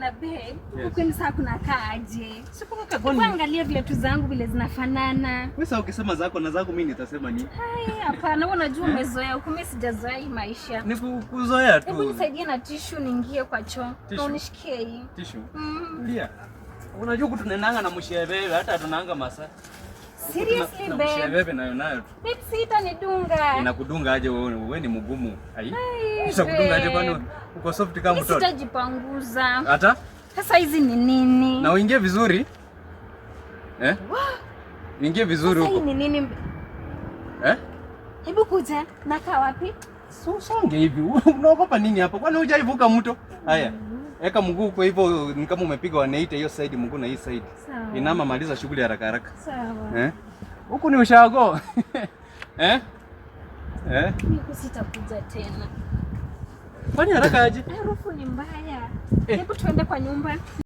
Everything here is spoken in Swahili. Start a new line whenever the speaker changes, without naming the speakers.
Na babe,
Yes.
huku kwenu saa kunakaa aje?
Sikuweka
Hebu angalia viatu zangu vile zinafanana.
Wewe sasa ukisema zako na zako mimi nitasema nini?
Hai, hapana, wewe unajua umezoea huku, mimi sijazoea hii maisha.
Ni kuzoea
Hebu
tu.
nisaidie na tishu niingie kwa choo. Na
Tissue?
unishikie hii.
Tishu.
Mm.
Lia. Unajua huku tunaendanga na mshebebe hata tunanga masaa.
Seriously
Na
babe.
mshebebe nayo nayo tu.
Babe, sitanidunga.
Inakudunga aje wewe? Wewe ni mgumu. Ai.
Ai,
Inakudunga aje
babe.
kwani uko soft kama
Mimi
mtoto?
sitajipanguza.
Hata
Sasa hizi ni nini?
na uingie vizuri. Eh? Uingie vizuri
Sasa hii
huko.
ni nini?
Eh?
Hebu kuja, nakaa wapi?
So songe hivi. Unaogopa nini hapa? Kwani hujaivuka mto? Haya. Eka mguu kwa hivyo ni kama umepiga 180 hiyo side mguu na hii side.
Sawa.
Inama, maliza shughuli haraka haraka.
Sawa.
Eh? Huku ni ushago. Eh? Eh?
Mimi huku sitakuja tena.
Fanya haraka aje.
Harufu ni mbaya.
Eh.
Hebu tuende kwa nyumba.